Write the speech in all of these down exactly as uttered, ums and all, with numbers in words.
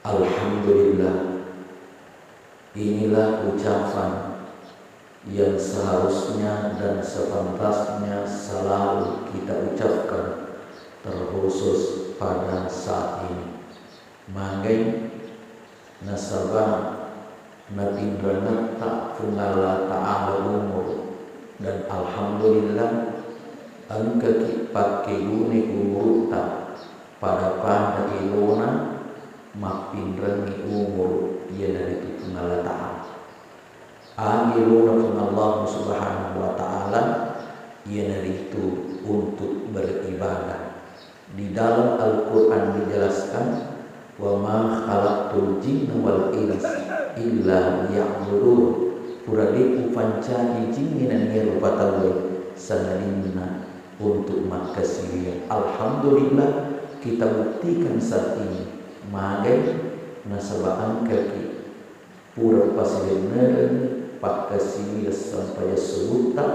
Alhamdulillah, inilah ucapan yang seharusnya dan sepantasnya selalu kita ucapkan, terkhusus pada saat ini. Magai nasaba napinrengetta Puang Allah Ta'ala umur, dan alhamdulillah, engkaki pakkegune umurutta pada-pada elona mappinrengngi umur, iyanaritu Puang Allah Ta'ala. Agi elona Puang Allah Subhanahu wa Ta'ala, iyanaritu untuk beribadah. Di dalam Al-Quran dijelaskan, "Wa ma khalaqtul jinna wal insa illa liya'budun." Pura de' upancaji jingnge nennia rupa tauwe, sangadinna untuk makkasiwiang. Alhamdulillah, kita buktikan saat ini. Magai nasaba engkaki pura pasilennereng pakkasiwiang sempajang subutta,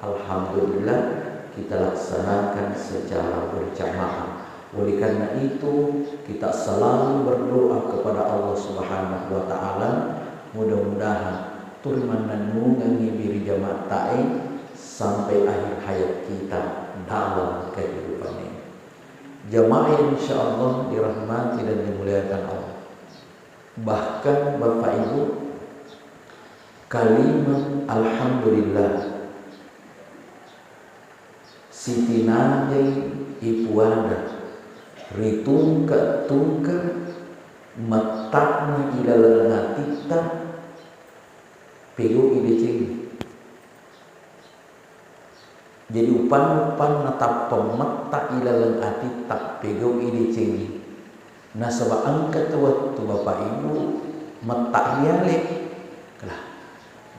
alhamdulillah, kita laksanakan secara berjamaah. Oleh karena itu, kita selalu berdoa kepada Allah Subhanahu wa Ta'ala, mudah-mudahan turimannennungengngi biri jamaattae sampai akhir hayat kita dalam kehidupan ini. Jamaah yang insya Allah dirahmati dan dimuliakan Allah. Bahkan, Bapak Ibu, kalimat alhamdulillah sitinajai ipuada ritungke-tungke metta'na ilaleng atitta, pegau'i decengnge. Jadi, upanna-upanna tappa metta ilaleng atitta, pegau'i decengnge. Nasaba engka tu wettu, Bapak Ibu, metta riale. Lah,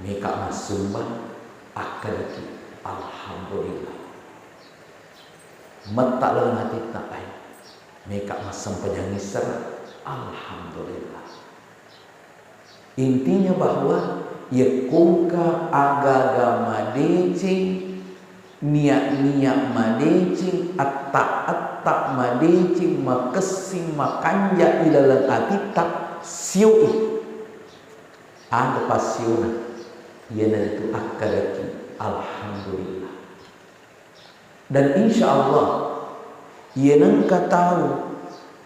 meka massumbang, akkadaki, "Alhamdulillah." Metta laleng atitta, ai, meka massempajang isera, "Alhamdulillah." Intinya bahwa yekkongka aga-aga madeceng, nia'-nia' madeceng, etta-etta madeceng, makessing, makanja ilaleng atitta, sioi. Aga passiona? Iyanaritu akkadaki, "Alhamdulillah." Dan insya Allah, iyanengka tau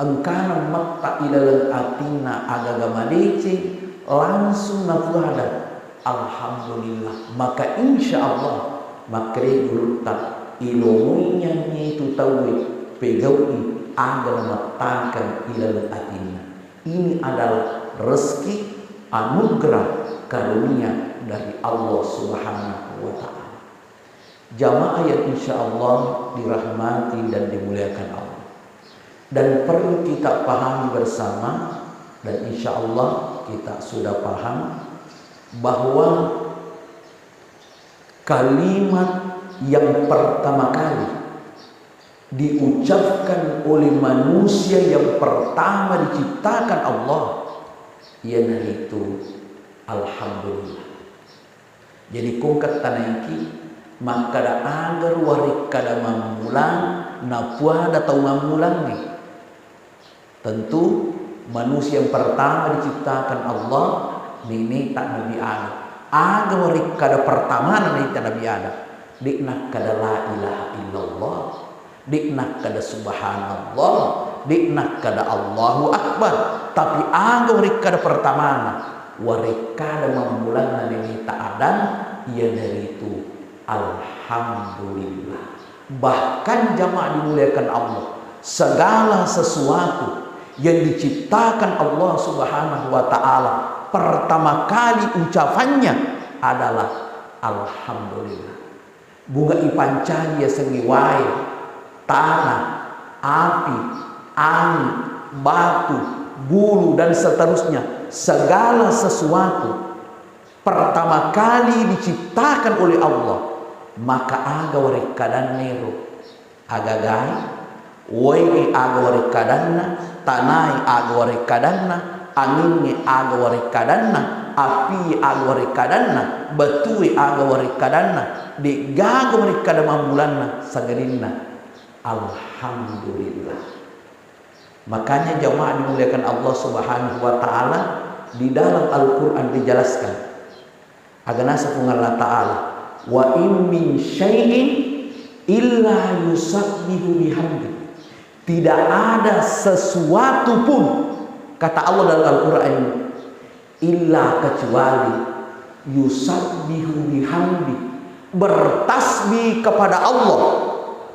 engkana metta ilaleng atinna agaga madeceng, langsung napuada, "Alhamdulillah." Maka insya Allah, makkeda gurutta, "Ilomoi nyanyitu tauwe, pegau'i aga namettakeng ilaleng atinna." Ini adalah rezeki, anugerah, karunia dari Allah Subhanahu wa Ta'ala. Jamaah yang insya Allah dirahmati dan dimuliakan Allah. Dan perlu kita pahami bersama, dan insya Allah kita sudah paham, bahwa kalimat yang pertama kali diucapkan oleh manusia yang pertama diciptakan Allah, iyanaritu, "Alhamdulillah." Jadi, kongka tanaiki makkada, "Aga ro warekkada mammulang, napuada tau mammulangnge?" Tentu, manusia yang pertama diciptakan Allah, neneta Nabi Adam. Aga warekkada pertamana neneta Nabi Adam? De' nakkada, "La ilaha illallah." De' nakkada, "Subhanallah." De' nakkada, "Allahu Akbar." Tapi aga warekkada pertamana? Warekkada mammulanna neneta Adam, iyanaritu, "Alhamdulillah." Bahkan, jamaah dimuliakan Allah, segala sesuatu yang diciptakan Allah Subhanahu wa Ta'ala, pertama kali ucapannya adalah, "Alhamdulillah." Bunga ipancaji yasengnge wae, tana, api, angin, batu, bulu, dan seterusnya, segala sesuatu pertama kali diciptakan oleh Allah, maka aga warekkadanna ero? Agagae, woe aga warekkadanna, tanae aga warekkadanna, angingnge aga warekkadanna, apie aga warekkadanna, batue aga warekkadanna, de'gaga warekkada mammulanna, sangadinna, "Alhamdulillah." Makanya jamaah dimuliakan Allah Subhanahu wa Ta'ala, di dalam Al-Quran dijelaskan, aga naseng Puang Allah Ta'ala, "Wa in min syai'in illa yusabbihu bihamdi." Tidak ada sesuatu pun, kata Allah dalam Al-Quran ini, illa, kecuali, yusabbihu bihamdi, bertasbih kepada Allah.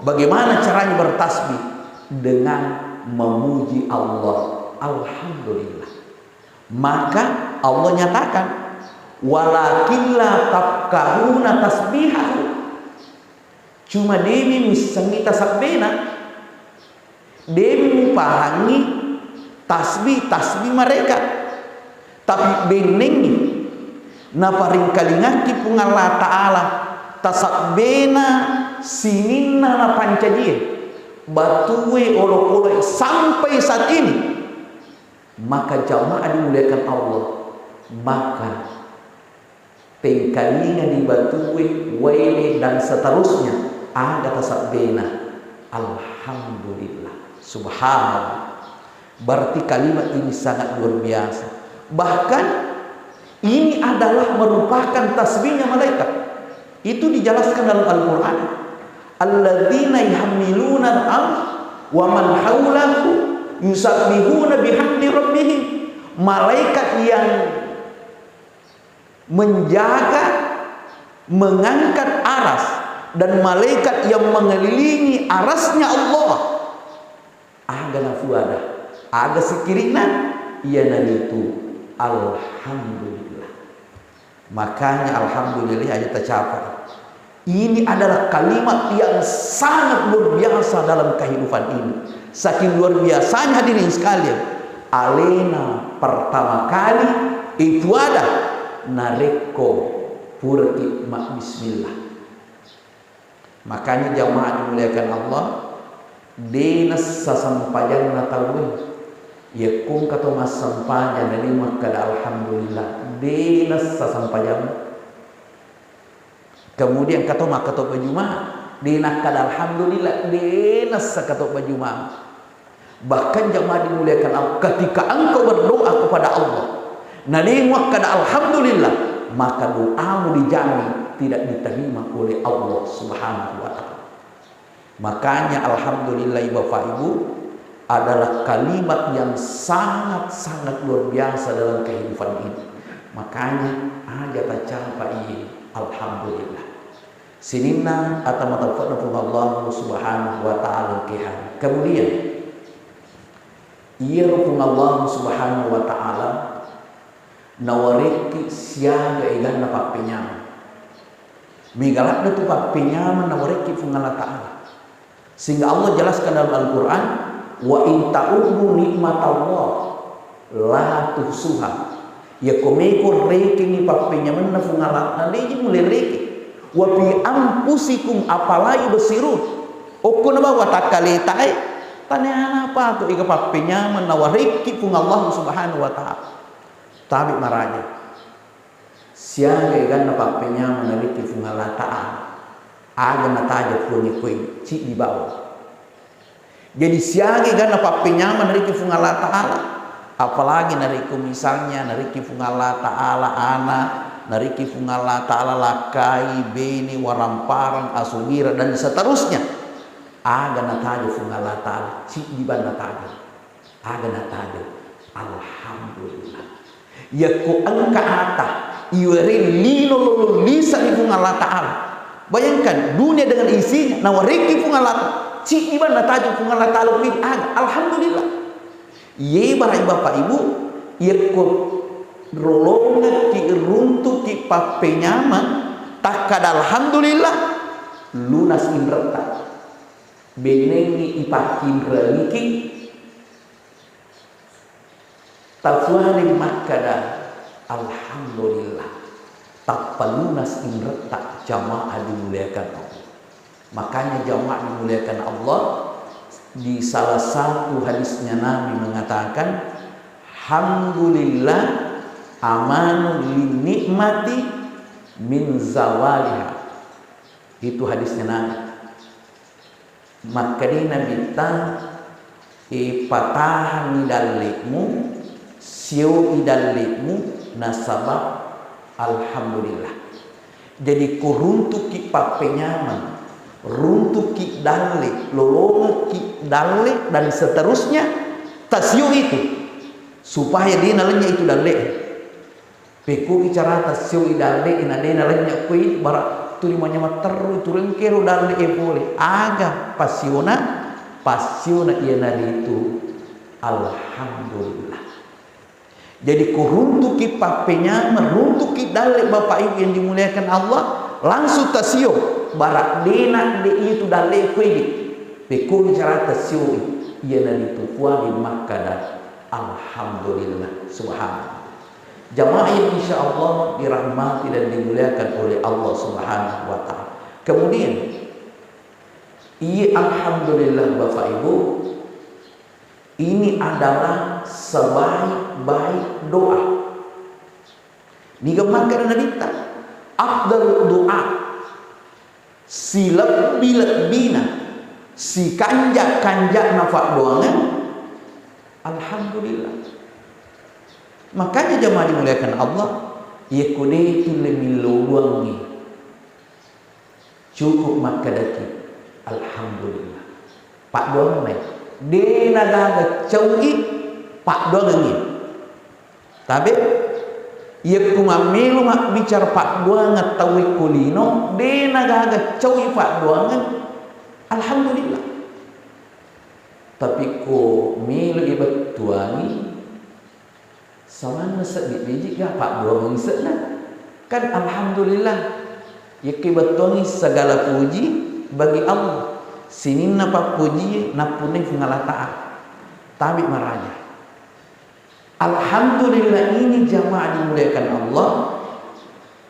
Bagaimana caranya bertasbih? Dengan memuji Allah. Alhamdulillah. Maka Allah nyatakan, "Walakin la tafqahuna tasbihahu." Cuma de'mi missengngi tasabbena. De'mi mupahangngi tasbih-tasbih mereka. Tapi bennengngi naparingkalingakki Puang Allah Ta'ala tasabbena sininna napancajie, batue, olokoloe sampai saat ini. Maka jamaah dimuliakan Allah, maka tengkalinga di batue, waele, dan seterusnya, aga tasabbena. Alhamdulillah. Subhanallah. Berarti kalimat ini sangat luar biasa. Bahkan ini adalah merupakan tasbihnya malaikat. Itu dijelaskan dalam Al-Quran. "Alladzina yahmiluna al-arsh wa man haulahu yusabbihuna bihamdi rabbihim." Malaikat yang menjaga, mengangkat aras, dan malaikat yang mengelilingi arasnya Allah, aga nafuada, aga sikkiri'na, iyanaritu alhamdulillah. Makanya alhamdulillah aja tacapai. Ini adalah kalimat yang sangat luar biasa dalam kehidupan ini. Saking luar biasanya, hadirin sekalian, alena pertama kali itu ada narekko puraki mabbismillah. Makanya jamaah dimuliakan Allah, de nassa sempajanna tauwe. Yakko engka to massempajang nani makkada alhamdulillah, de nassa sempajanna. Kemudian engka to makkatobba Jumat, de nakkada alhamdulillah, de nassa katobba Jumat. Bahkan jamaah dimuliakan Allah, ketika engkau berdoa kepada Allah, na de muakkada alhamdulillah, maka doamu dijamin tidak diterima oleh Allah Subhanahu wa Ta'ala. Makanya alhamdulillah, Bapak Ibu, adalah kalimat yang sangat-sangat luar biasa dalam kehidupan ini. Makanya aja tacapai alhamdulillah. Sininna ata matauffa'na Puang Allah Subhanahu wa Ta'ala engkae. Kemudian, iyaro Puang Allah Subhanahu wa Ta'ala nawarekki siaga eganna pappenyameng. Mega ladde tu pappenyameng nawarekki Puang Allah Ta'ala. Sehingga Allah jelaskan dalam Al-Quran, "Wa in ta'uddu nikmatallah la tuhsuha." Yakko meko rekengi pappenyamenna Puang Allah, na deji mulle rekeng. "Wa fi anfusikum afala tubsirun." Okko nabawa takkaletae, taneana apa tu ega pappenyameng nawarekki Puang Allah Subhanahu wa Ta'ala. Tabe maraja. Siaga eganna pappenyameng narekki Puang Allah Ta'ala. Aga nataja Puang e koe, ciddi bawang. Jadi siaga eganna pappenyameng narekki Puang Allah Ta'ala. Apalagi narekko misalnya narekki Puang Allah Ta'ala ana, narekki Puang Allah Ta'ala lakkai, bene, waramparang, asongira, dan seterusnya. Aga nataja Puang Allah Ta'ala, ciddi bang nataja. Aga nataja, alhamdulillah. Yakko engka ata iwereng lino lolo lisa ri Puang Allah Ta'ala. Bayangkan, dunia dengan isinya, nawarekki Puang Allah Ta'ala. Ciddi bang nataja Puang Allah Ta'ala, aga, alhamdulillah. Ye barai Bapak Ibu, yakko rolongekki, runtuki pappenyameng, takkada alhamdulillah, lunas inretta. Benengngi ipakkinrengiki, tafuareng makkada, "Alhamdulillah." Tappa lunas inretta, jamaah dimuliakan Allah. Makanya jamaah dimuliakan Allah, di salah satu hadisnya Nabi mengatakan, "Hamdulillah amanun lin nikmati min zawaliha." Itu hadisnya Nabi. Makkedai Nabitta, E, patahanni dalle'mu, sioi dalle'mu, nasaba alhamdulillah. Jadi, ko runtuki pappenyameng, runtuki dalle, lolongekki dalle, dan seterusnya, tasio itu, supaya de nalenya itu dalle'e. Pekkogi carata sioi dalle'e na de nalenya koi, bara tuli manyameng terru, tuli engkero dalle'e pole. Aga pasiona? Pasiona iyanaritu alhamdulillah. Jadi, ko runtuki pappenyameng, runtuki dalle, Bapak Ibu yang dimuliakan Allah, langsung tasio, bara de na de itu dalle'e koigi. Pekkogi carata sioi? Iyanaritu puani makkada alhamdulillah. Subhanallah. Jamaah yang insya Allah dirahmati dan dimuliakan oleh Allah Subhanahu wa Ta'ala. Kemudian, iya, alhamdulillah, Bapak Ibu, ini adalah sebaik-baik doa. Niga makkada Nabitta, afdal doa, silebbi-lebbina, sikanja-kanjana paddoangeng, alhamdulillah. Makanya, jamaah dimuliakan Allah, iya ko de tulle millau doangngi, cukup makkadaki alhamdulillah. Paddoangenna, de nagaga caui paddoangengngi. Tabe, iya ko mammelo mabbicara paddoangeng tauwe ko lino, de nagaga caui paddoangeng, alhamdulillah. Tapi ko melo ibettuangi, samanna seddi biji ga paddoangeng ise'na. Kan alhamdulillah, yakki bettuangi segala puji bagi Allah. Sininna pappujie nappunnai Puang Allah Ta'ala. Tabe maraja. Alhamdulillah ini, jamaah dimuliakan Allah,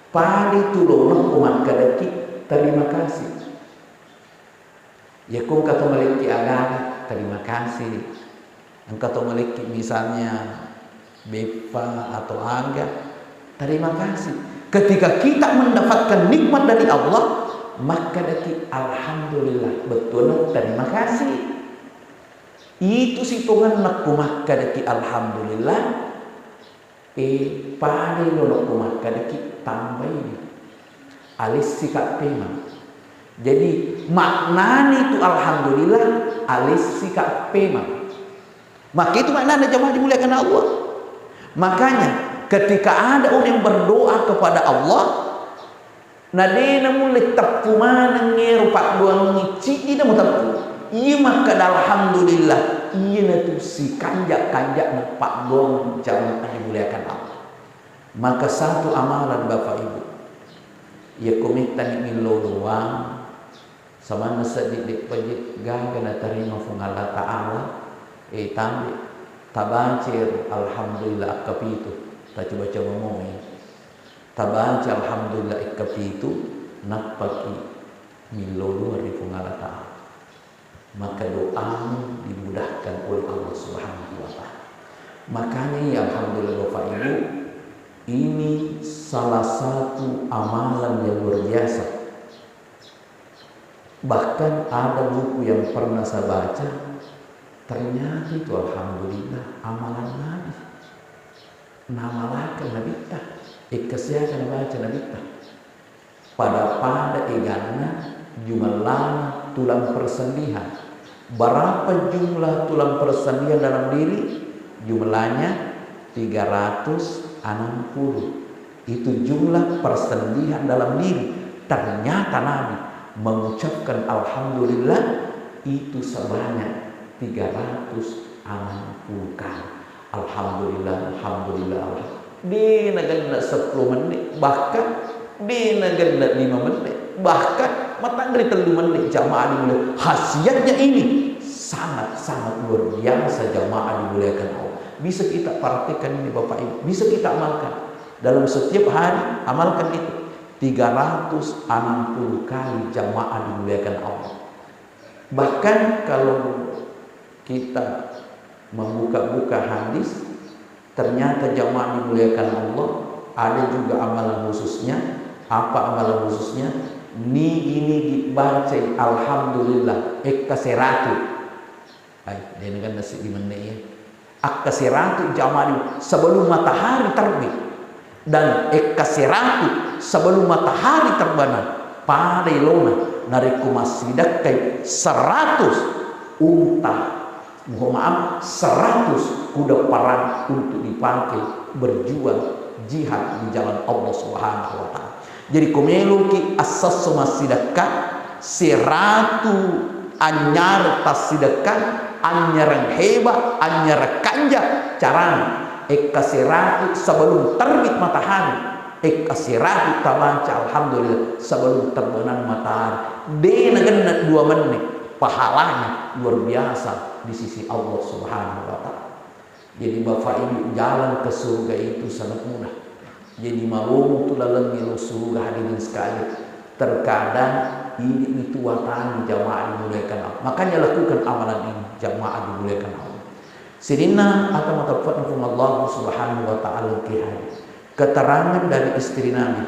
pale tu lolokko makkadaki terima kasih. Yakko engka to malekki agaga, terima kasih. Engka to malekki misalnya beppa atau aga, terima kasih. Ketika kita mendapatkan nikmat dari Allah, makkadaki alhamdulillah, bettuanna terima kasih. Itu sitongenna ko makkadaki alhamdulillah, e, pale lolokko makkadaki tambaini. Alessika pemeng. Jadi, maknani tu alhamdulillah, alessika pemeng. Maka itu maknana, jamaah dimuliakan Allah. Makanya, ketika ada orang yang berdoa kepada Allah, na de namulle teppu maneng ero paddoangngi, ciddi na muteppu. Iya makkada alhamdulillah, iyanatu sikanja-kanjana paddoang, jamaah dimuliakan Allah. Maka satu amalan, Bapak Ibu, yakko mettani millau doang, samanna seddi deppaji gaga natarima Puang Allah Ta'ala, e, tambe, tabaca ero alhamdulillah akkapitu, tacoba-coba moi. Tabaca alhamdulillah akkapitu, nappaki millau doang ri Puang Allah Ta'ala. Maka doamu dimudahkan oleh Allah Subhanahu wa Ta'ala. Makanya, ya, alhamdulillah, Bapak Ibu, ini salah satu amalan yang luar biasa. Bahkan ada buku yang pernah saya baca, ternyata itu, alhamdulillah, amalan Nabi. Namalakeng Nabitta, ekkasiaga nabaca Nabitta. Pada-pada eganna jumellana tulang persendian. Berapa jumlah tulang persendian dalam diri? Jumlahnya tiga ratus enam puluh. Itu jumlah persendian dalam diri. Ternyata Nabi mengucapkan alhamdulillah itu sebanyak tiga ratus enam puluh kali. Alhamdulillah, alhamdulillah, alhamdulillah. De nagenna seppulo menit, bahkan de nagenna lima menit, bahkan matanre tellu menit, jamaah dimuliakan. Khasiatnya ini sangat-sangat luar biasa, jamaah dimuliakan Allah. Bisa kita praktekkan ini, Bapak Ibu, bisa kita amalkan dalam setiap hari, amalkan itu tiga ratus enam puluh kali, jamaah dimuliakan Allah. Bahkan kalau kita membuka-buka hadis, ternyata, jamaah dimuliakan Allah, ada juga amalan khususnya. Apa amalan khususnya? Nigi-nigi bacai alhamdulillah ekka seratu. Ai, de' nagenna siddi menne' iya. Akka siratu jamaah di, sebelum matahari terbit dan ekka siratu sebelum matahari terbenam, pada elona narekko massidekkai seratus unta, mohon maaf, seratus kuda perang untuk dipakai berjuang jihad di jalan Allah Subhanahu wa Ta'ala. Jadi, ko meloki assesso massidekka, siratu anynyareng tassidekka, anynyareng heba, anynyareng kanja, carana, ekka siratu sebelum terbit matahari, ekka siratu tabaca alhamdulillah sebelum terbenam matahari. De' nagenna dua menne', pahalanya luar biasa di sisi Allah Subhanahu wa Ta'ala. Jadi, Bapak Ibu, jalan ke surga itu sangat mudah. Jadi, malomo tu laleng melo surga, hadirin sekalian. Terkadang ini itu watani, jamaah dimuliakan Allah. Makanya lakukan amalan ini, jamaah dimuliakan Allah. Sininna ata matappa Puang Allah Subhanahu wa Ta'ala ke hari. Keterangan dari istri Nabi.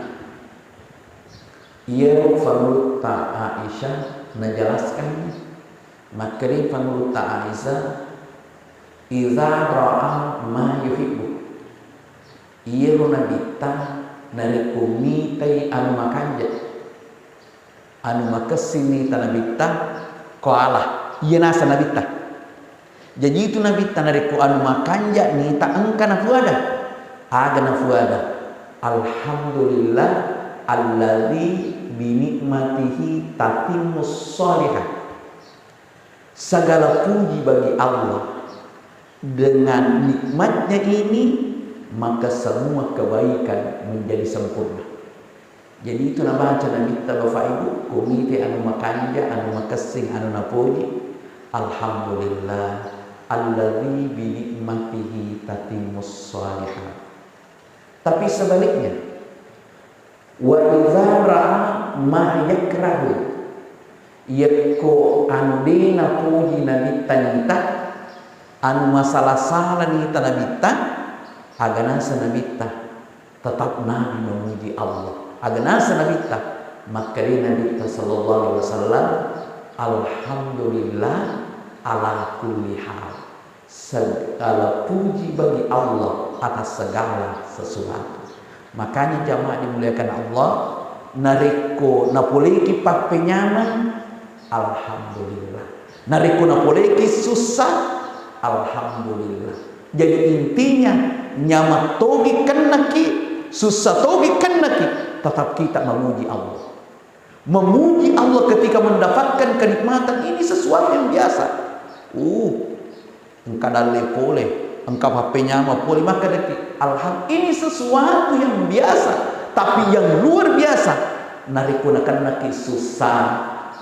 Iyaro Fangulutta Aisyah najelaskan, makkeda Fangulutta Aisyah, "Idza ra'a ma yuhibbu." Iyaro Nabitta narekko mitai anu makanja, anu makessing nita Nabitta, qala, iya naseng Nabitta. Jaji itu Nabitta narekko anu makanja nita engka nafuada. Aga nafuada? "Alhamdulillah alladzi bi ni'matihi tatimmus shalihah." Segala puji bagi Allah, dengan nikmatnya ini maka semua kebaikan menjadi sempurna. Jadi itu nabaca Nabitta, Bapak Ibu, ko mite anu makanja, anu makessing, anu napoji, "Alhamdulillah alladzi bi ni'matihi tatimmus shalihah." Tapi sebaliknya, "Wa idza ra'a ma yakrahu." Yekko anu de' napoji Nabitta nita, anu masala-sala nita Nabitta, aga naseng Nabitta? Tetap Nabi memuji Allah. Aga naseng Nabitta? Makkeda Nabitta sallallahu alaihi wasallam, "Alhamdulillah ala kulli hal." Segala puji bagi Allah atas segala sesuatu. Makanya, jamaah dimuliakan Allah, narekko napoleki pappenyameng, alhamdulillah. Narekko napoleki sussa, alhamdulillah. Jadi, intinya, nyameng togi kennaki, sussa togi kennaki, tetap kita memuji Allah. Memuji Allah ketika mendapatkan kenikmatan ini sesuatu yang biasa. Uh, engka dalle pole, engka pappenyameng pole, makkedaki, alham-, ini sesuatu yang biasa. Tapi yang luar biasa, narekko nakennaki susah,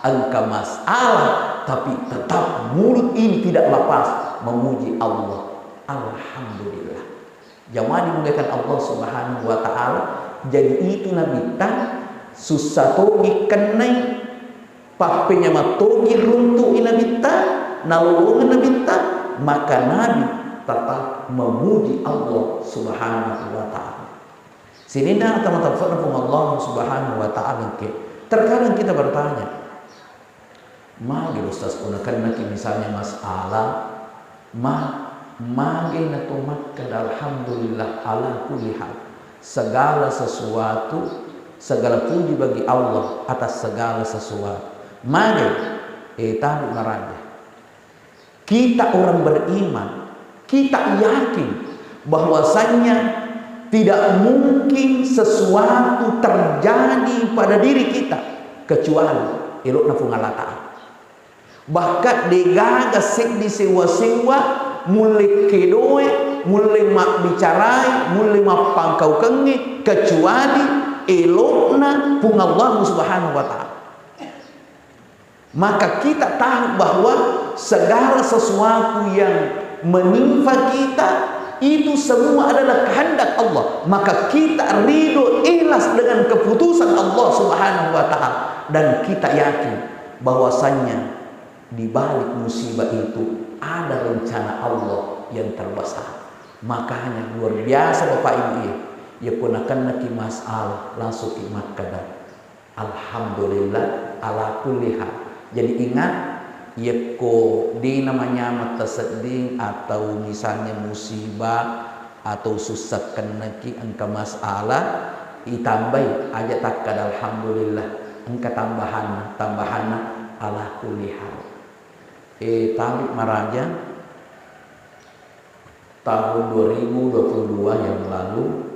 engka masalah, tapi tetap mulut ini tidak lepas memuji Allah. Alhamdulillah. Jamaah dimuliakan Allah Subhanahu wa Ta'ala, jadi itu Nabitta, sussa togi kennai, pappenyameng togi runtu'i Nabitta, nalolongeng Nabitta, maka Nabi tetap memuji Allah Subhanahu wa Ta'ala. Sininna ata matappa Puang Allah Subhanahu wa Ta'ala ke. Terkadang kita bertanya, "Magi, Ustaz, ko nakennaki misalnya masalah, ma-, magi nato makkeda alhamdulillah ala kulli hal?" Segala sesuatu, segala puji bagi Allah atas segala sesuatu. Magi? Eh, tabu naraja. Kita orang beriman, kita yakin bahwasanya tidak mungkin sesuatu terjadi pada diri kita kecuali elokna Puang Allah Ta'ala. Bahkan degaga seddi sewwa-sewwa, mulle kedoe, mulle mabbicarai, mulle mappangkaukengnge, kecuali elokna Puang Allah Subhanahu wa Ta'ala. Maka kita tahu bahwa segala sesuatu yang menimpa kita itu semua adalah kehendak Allah. Maka kita ridho, ikhlas dengan keputusan Allah Subhanahu wa Ta'ala, dan kita yakin bahwasannya di balik musibah itu ada rencana Allah yang terbesar. Makanya luar biasa, Bapak Ibu, ya. Ya, ko nakennaki masalah, langsung ki makkeda, "Alhamdulillah ala kulli hal." Jadi ingat, Yekko dena manyameng tasedding atau misalnya musibah atau sussa kennaki engka masalah, itambai aja takkada alhamdulillah, engka tambahanna, tambahanna ala kulli hal. Eh, tabi maraja, tahun dua ribu dua puluh dua yang lalu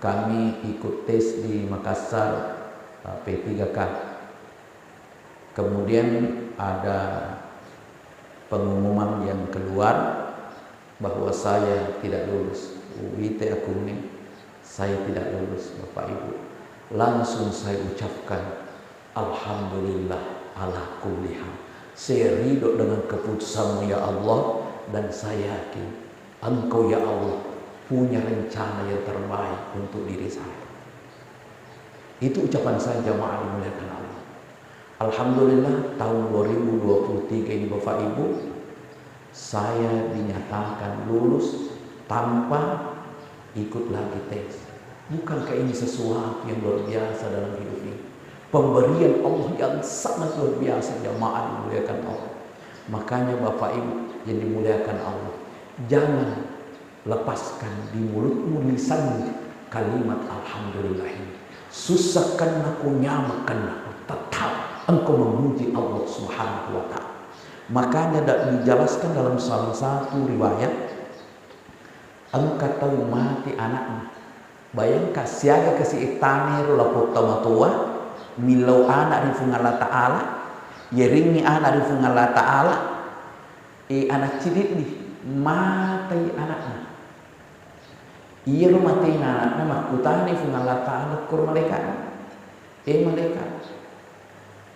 kami ikut tes di Makassar, eh, P tiga K. Kemudian ada pengumuman yang keluar bahwa saya tidak lulus. Uwite akunni, saya tidak lulus, Bapak Ibu. Langsung saya ucapkan, "Alhamdulillah ala kulli hal." Saya ridho dengan keputusanmu, ya Allah, dan saya yakin Engkau, ya Allah, punya rencana yang terbaik untuk diri saya. Itu ucapan saya, jamaah dimuliakan Allah. Alhamdulillah, tahun dua ribu dua puluh tiga ini, Bapak Ibu, saya dinyatakan lulus tanpa ikut lagi tes. Bukankah ini sesuatu yang luar biasa dalam hidup ini? Pemberian Allah yang sangat luar biasa, jamaah dimuliakan Allah. Makanya, Bapak Ibu yang dimuliakan Allah, jangan lepaskan di mulutmu, lisanmu, kalimat alhamdulillah ini. Sussa kennako, nyameng kennako, tetap engkau memuji Allah Subhanahu wa Ta'ala. Makanya, da-, dijelaskan dalam salah satu riwayat, engka tau mati anakna. Bayangkan, siaga kasi ittana ero lapong tomatoa, millau anak ri Puang Allah Ta'ala, yeringngi anak ri Puang Allah Ta'ala, eh, anak cididdi, matai anakna. Iyaro matena anakna, makkutani Puang Allah Ta'ala koro malaikatna, "Eh, malaikat,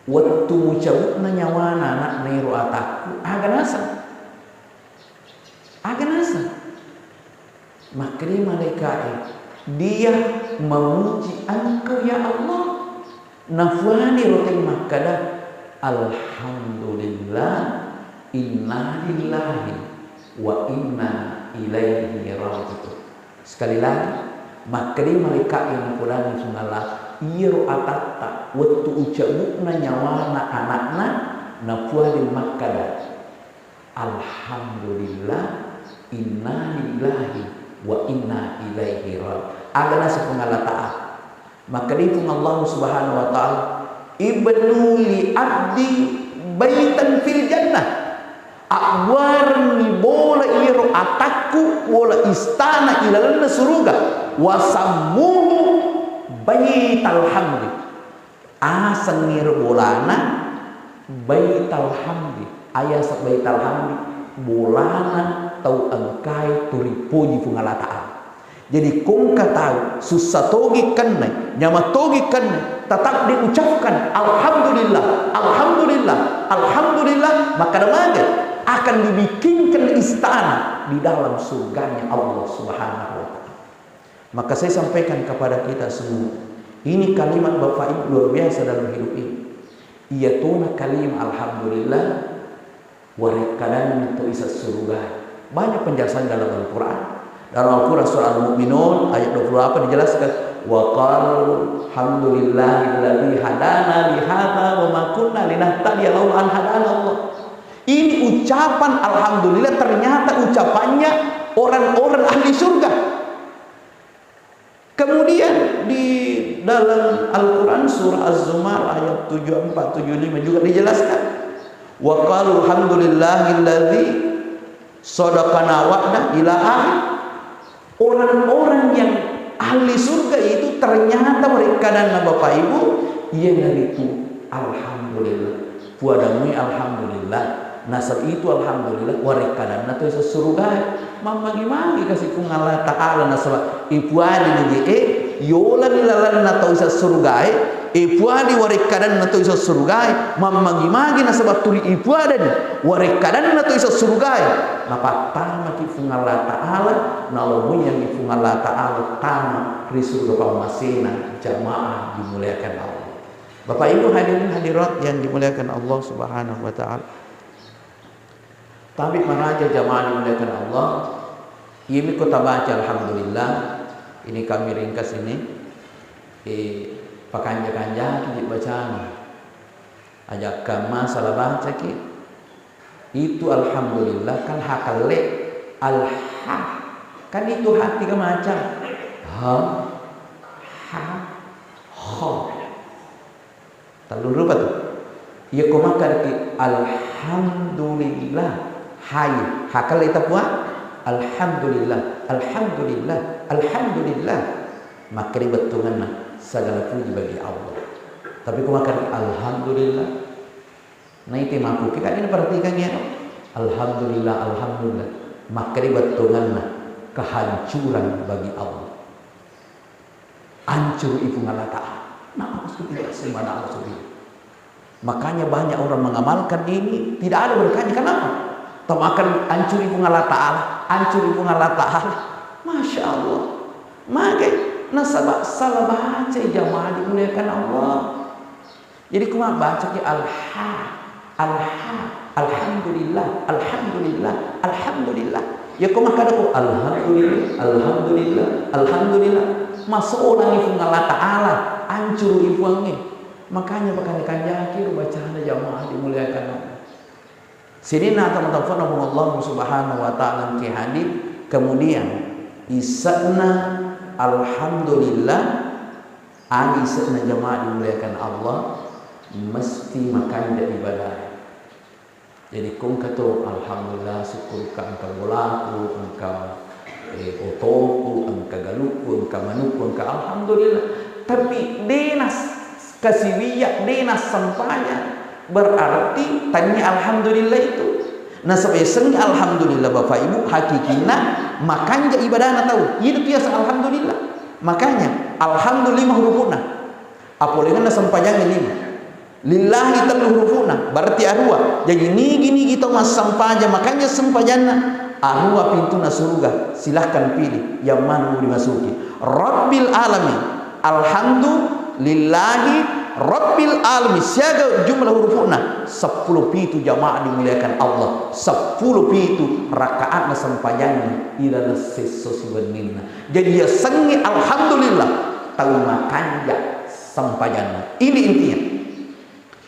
wettu mucabu'na nyawana anakna ero atakku, aga naseng? Aga naseng?" Makkeda malaika'e, "Dia memuji Engkau, ya Allah." Nafuani roteng makkeda, "Alhamdulillah, inna lillahi wa inna ilaihi raji'un." Sekali lagi, makkeda malaika'e napodangi Puang Allah, iyaro atatta wettu ucabu'na nyawana anakna, nafuani makkeda, "Alhamdulillah, inna lillahi wa inna ilaihi raji'un." Aga naseng Puang Allah Ta'ala? Makkeda Puang Allah Subhanahu wa Ta'ala, "Ibnu li abdi baitan fil jannah." Abbuarenni bola iyaro atakku, bola istana ilalenna suruga. Wasammuhu Baital Hamdi. Asengngiro bolana Baital Hamdi. Ayasa Baital Hamdi, bolana tau engkae turipoji Puang Allah Ta'ala. Jadi, kongka tau sussa togi kennai, nyama togi kennai, tetap diucapkan, "Alhamdulillah, alhamdulillah, alhamdulillah," maka demaga akan dibikinkan istana di dalam surganya Allah Subhanahu wa Ta'ala. Maka saya sampaikan kepada kita semua, ini kalimat Bapak Ibu luar biasa dalam hidup ini. Iyatona kalimat alhamdulillah, warekkadanna to isa surugae. Banyak penjelasan dalam Al-Quran. Dalam Al-Quran surah Al-Mu'minun ayat dua puluh delapan dijelaskan, "Wa qalu alhamdulillahilladzi hadana li hadza wa ma kunna linahtadiya laula an hadana Allah." Ini ucapan alhamdulillah ternyata ucapannya orang-orang ahli surga. Kemudian di dalam Al-Quran surah Az-Zumar ayat tujuh empat, tujuh lima juga dijelaskan, "Wa qalu alhamdulillahilladzi sadaqana wa'dah," ila akhir. Orang-orang yang ahli surga itu ternyata warekkadanna Bapak Ibu, iyanaritu alhamdulillah. Puadammi alhamdulillah. Nasaba itu alhamdulillah, warekkadanna to isa surugae. Mammagi-magi kasi Puang Allah Ta'ala nasaba ipuadani je, eh, yolani lalenna to isa surugae, ipuadi warekkadanna to isa surugae, mammagi-magi nasaba tuli ipuadani warekkadanna to isa surugae. Napattamaki Puang Allah Ta'ala, nalomoiyangngi Puang Allah Ta'ala tama ri suruga pammasena, jamaah dimuliakan Allah. Bapak Ibu hadirin hadirat yang dimuliakan Allah Subhanahu wa Ta'ala. Tapi maraja jamaah dimuliakan Allah, iyami ko tabaca alhamdulillah, ini kami ringkas ini, eh, pakanja-kanjaki bacana. Ajakka masalah bacaki, Itu alhamdulillah kan ha kelle, alha. Kan itu ha tiga macam. Ha, ha, kha. Tellung rupa tu. Iya ko makkedaki alhamdulillah. Hai, ha kelle tapua. Alhamdulillah, alhamdulillah, alhamdulillah. Makkeda bettuanna segala puji bagi Allah. Tapi ko makkeda alhamdulillah, Naite makuki, kak, ini perhatikan ya. Alhamdulillah, alhamdulillah. Makkeda bettuanna kehancuran bagi Allah. Hancur i Puang Allah Ta'ala. Nah, aku tidak sembarang aku. Makanya banyak orang mengamalkan ini, tidak ada berkahnya. Kenapa? Tau makan hancur i Puang Allah Ta'ala, hancur i Puang Allah Ta'ala. Masya Allah. Magai nasaba salah baca jamaah dimuliakan Allah. Jadi, ko mabbacaki alha, alha, alhamdulillah, alhamdulillah, alhamdulillah. Ya, ko makkadako alhamdulillah, alhamdulillah, alhamdulillah. Masolangi Puang Allah Ta'ala, ancurui Puangnge. Makanya, makanya kanjaki ro bacana jamaah dimuliakan Allah. Sininna tau-tau Puang Allah Subhanahu wa Ta'ala ki hadir, kemudian ise'na alhamdulillah, Ani ise'na jamaah dimuliakan Allah, mesti makanja ibadah. Jadi, ko engka to, alhamdulillah, syukurka engka bolaku, engka, eh, otoku, engka galukku, engka manukku, engka alhamdulillah. Tapi de' nas-, kasiwiya, de' nassempajang, berarti tania alhamdulillah itu. Nasaba yasengnge alhamdulillah, Bapak Ibu, hakikinna makanja ibadana tau. Itu tu yaseng alhamdulillah. Makanya, alhamdulillah lima hurufu'na. Apolengenna sempajangnge lima. Lillahi tellu hurufu'na, berarti arua. Jaji nigi-nigi tau massempajang, makanja sempajanna, arua pintuna suruga, silahkan pilih yang mana mau dimasuki. Rabbil alamin, alhamdulillahi, rabbil alamin. Siaga jumlah hurufu'na? Seppulo pitu jamaah dimuliakan Allah. Seppulo pitu rakaatna sempajangnge ilalenna sesso siwenninna. Jadi, yasengnge alhamdulillah, tau makanja sempajanna. Ini intinya.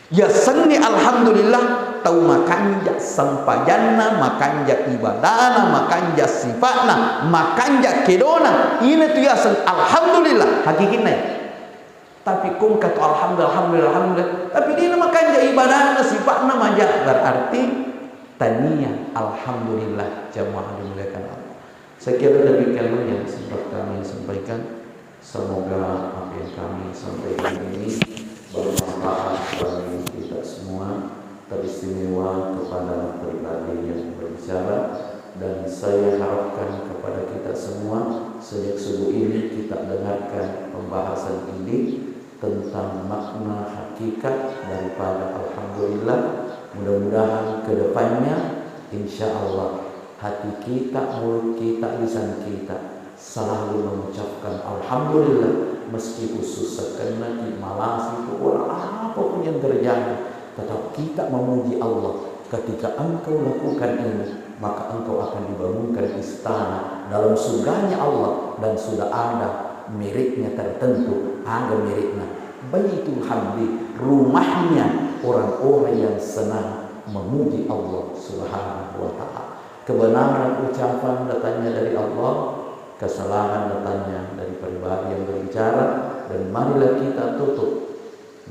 Yasengnge alhamdulillah, tau makanja sempajanna, makanja ibadana, makanja sifa'na, makanja kedona. Ina tu yaseng alhamdulillah, hakikinna ya. Tapi ko engka to alhamdulillah, alhamdulillah, alhamdulillah. Tapi de' namakanja ibadana, sifa'na maja, berarti tania alhamdulillah, jamaah dimuliakan Allah. Saya kira demikianlah yang sempat kami sampaikan. Semoga apa yang kami sampaikan ini bermanfaat bagi kita semua, teristimewa kepada pribadi yang berbicara, dan saya harapkan kepada kita semua, sejak subuh ini kita dengarkan pembahasan ini tentang makna hakikat daripada alhamdulillah. Mudah-mudahan ke depannya, insya Allah, hati kita, mulut kita, lisan kita selalu mengucapkan alhamdulillah, meskipun susah kena, malasi, pokoknya apapun yang terjadi, tetap kita memuji Allah. Ketika engkau lakukan ini, maka engkau akan dibangunkan istana dalam surganya Allah, dan sudah ada mereknya tertentu, ada mereknya. Baitul Hamdi, rumahnya orang-orang yang senang memuji Allah Subhanahu wa Ta'ala. Kebenaran ucapan datangnya dari Allah, kesalahan datangnya dari pribadi yang berbicara, dan marilah kita tutup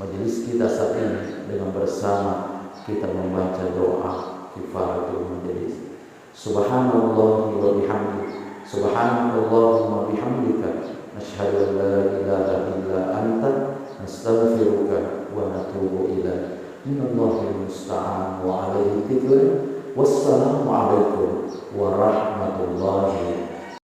majelis kita saat ini dengan bersama kita membaca doa kifaratul majelis. Subhanallah wa bihamdi. Subhanakallahumma bihamdika. Nashhadu an la ilaha illa anta. Nastaghfiruka wa natubu ilaik. Minallahil musta'an wa alaihi tiklan. Wassalamualaikum warahmatullahi